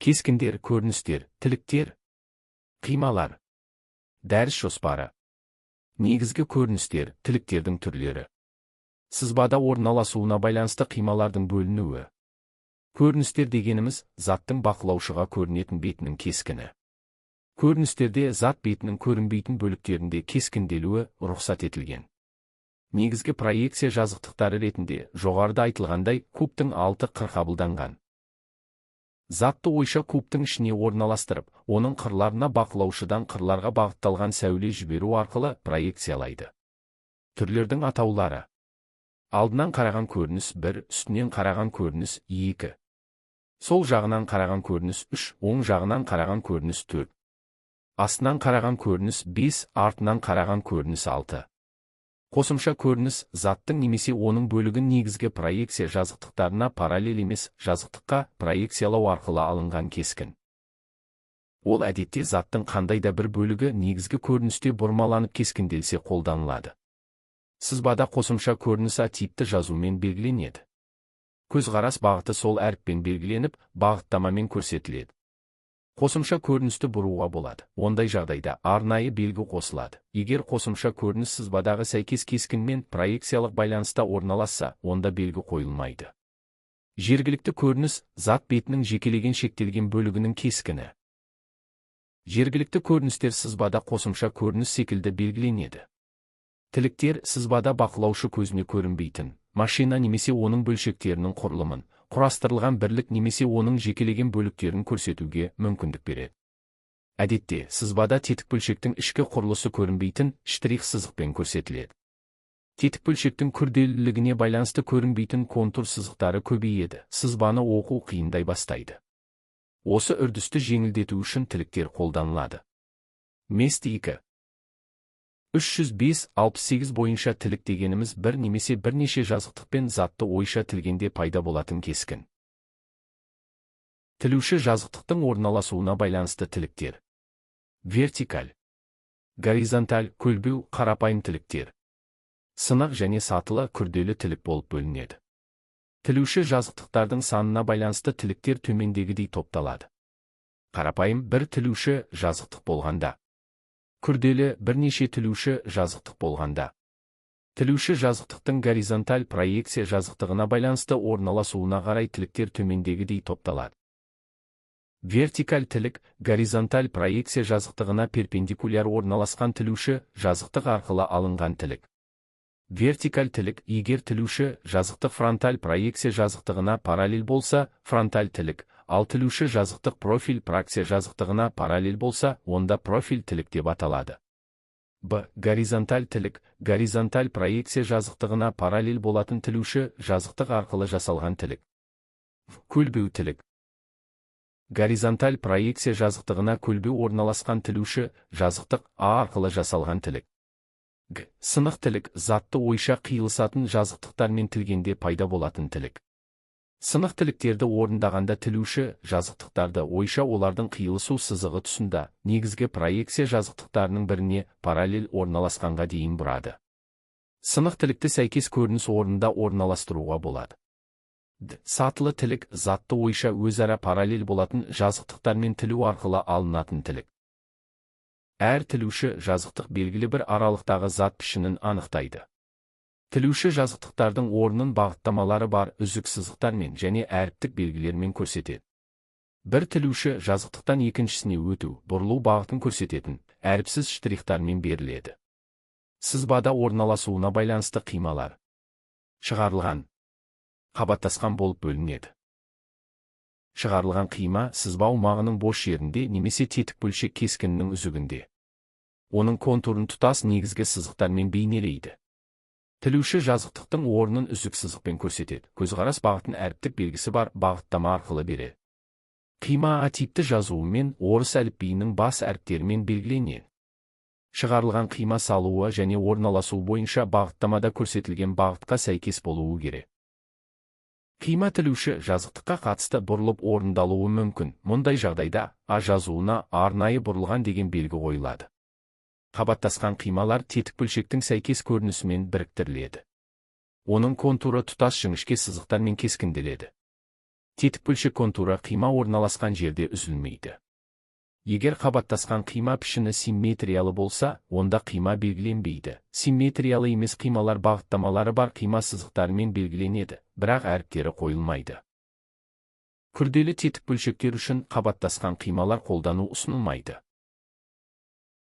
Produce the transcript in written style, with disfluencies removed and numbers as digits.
Кескіндер, көріністер, тіліктер, қималар. Дәріс жоспары. Негізгі көріністер, тіліктердің түрлері. Сызбада орналасуына байланысты қималардың бөлінуі. Көріністер дегеніміз заттың бақылаушыға көрінетін бетінің кескіні. Көріністерде зат бетінің көрінбейтін бөліктерінде кескінделуі рұқсат етілген. Негізгі проекция жазықтықтары ретінде жоғарыда айтылғандай кубтың 6 қыр қабылданған. Затты ойша кубтың ішіне орналастырып, оның қырларына бақылаушыдан қырларға бағытталған сәуле жіберу арқылы проекциялайды. Түрлердің атаулары. Алдынан қараған көрініс 1, үстінен қараған көрініс 2. Сол жағынан қараған көрініс 3, оң жағынан қараған көрініс 4. Астынан қараған көрініс 5, артынан қараған көрініс 6. Қосымша көрініс заттың немесе оның бөлігін негізгі проекция жазықтықтарына параллель емес жазықтыққа проекциялау арқылы алынған кескін. Ол әдетте заттың қандай да бір бөлігі негізгі көріністе бұрмаланып кескінделсе қолданылады. Сызбада қосымша көрініс А типті жазумен белгіленеді. Көзқарас бағыты сол әріппен белгіленіп, бағыттамамен көрсетіледі. Қосымша көріністі бұруға болады. Ондай жағдайда арнайы белгі қосылады. Егер қосымша көрініс сызбадағы сәйкес кескінмен проекциялық байланыста орналасса, онда белгі қойылмайды. Жергілікті көрініс зат бетінің жекелеген шектелген бөлігінің кескіні. Жергілікті көріністер сызбада қосымша көрініс секілді белгіленеді. Тіліктер сызбада бақылаушы көзіне көрінбейтін машина немесе оның бөлшектерінің құрылымын, құрастырылған бірлік немесе оның жекелеген бөліктерін көрсетуге мүмкіндік береді. Әдетте, сызбада тетік бөлшектің ішкі құрылысы көрінбейтін штрих сызықпен көрсетіледі. Тетік бөлшектің күрделілігіне байланысты көрінбейтін контур сызықтары көбейеді, сызбаны оқу қиындай бастайды. Осы үрдісті жеңілдету үшін тіліктер қолданылады. Мест 2. 305-68 бойынша тілік дегеніміз бір немесе бірнеше жазықтықпен затты ойша тілгенде пайда болатын кескін. Тілуші жазықтықтың орналасуына байланысты тіліктер. Вертикаль, горизонталь, көлбеу, қарапайым тіліктер. Сынық және сатылы күрделі тілік болып бөлінеді. Тілуші жазықтықтардың санына байланысты тіліктер төмендегідей топталады. Қарапайым бір тілуші жазықтық болғанда. Күрделі бірнеше тілуші жазықтық болғанда. Тілуші жазықтықтың горизонталь проекция жазықтығына байланысты орналасуына қарай тіліктер төмендегідей топталады. Вертикаль тілік горизонталь проекция жазықтығына перпендикуляр орналасқан тілуші жазықтық арқылы алынған тілік. Вертикаль тілік егер тілуші жазықтық фронталь проекция жазықтығына параллель болса, фронталь тілік, ал тілуші жазықтық профиль проекция жазықтығына параллель болса, онда профиль тілік деп аталады. Б. Горизонталь тілік, горизонталь проекция жазықтығына параллель болатын тілуші жазықтық арқылы жасалған тілік. В. Көлбеу тілік. Горизонталь проекция жазықтығына көлбеу орналасқан тілуші жазықтық А арқылы жасалған тілік. Г. Сынық тілік затты ойша қиылысатын жазықтықтармен тілгенде пайда болатын тілік. Сынық тіліктерді орындағанда тілуші жазықтықтарды ойша олардың қиылысу сызығы тұсында негізгі проекция жазықтықтарының біріне параллель орналасқанға дейін бұрады. Сынық тілікті сәйкес көрініс орнында орналастыруға болады. Д. Сатылы тілік затты ойша өзара параллель болатын жазықтықтармен тілу арқылы алынатын тілік. Әр тілуші жазықтық белгілі бір аралықтағы зат пішінін анықтайды. Тілуші жазықтықтардың орнын бағыттамалары бар үзік сызықтармен және әріптік белгілермен көрсетеді. Бір тілуші жазықтықтан екіншісіне өту, бұрылу бағытын көрсететін әріпсіз штрихтармен беріледі. Сызбада орналасуына байланысты қималар шығарылған, қабаттасқан болып бөлінеді. Шығарылған қима сызба аумағының бос жерінде немесе тетік бөлшек кескінінің үзігінде. Оның контурын тұтас негізгі сызықтармен бейнелейді. Тілуші жазықтықтың орнын үзік сызықпен көрсетеді. Көзқарас бағытын әріптік белгісі бар бағыттама арқылы береді. Қима А типті жазуымен орыс әліпбиінің бас әріптерімен белгіленеді. Шығарылған қима салуы және орналасуы бойынша бағыттамада көрсетілген бағытқа сәйкес болуы керек. Қима тілуші жазықтыққа қатысты бұрылып орындалуы мүмкін. Мұндай жағдайда А жазуына арнайы бұрылған деген белгі қойылады. Қабаттасқан қималар тетік бөлшектің сәйкес көрінісімен біріктіріледі. Оның контуры тұтас жіңішке сызықтармен кескінделеді. Тетік бөлшек контуры қима орналасқан жерде үзілмейді. Егер қабаттасқан қима пішіні симметриялы болса, онда қима белгіленбейді. Симметриялы емес қималар бағыттамалары бар қима сызықтарымен белгіленеді, бірақ әріптері қойылмайды. Күрделі тетік бөлшектер үшін қабаттасқан қималар қолдану ұсынылмайды.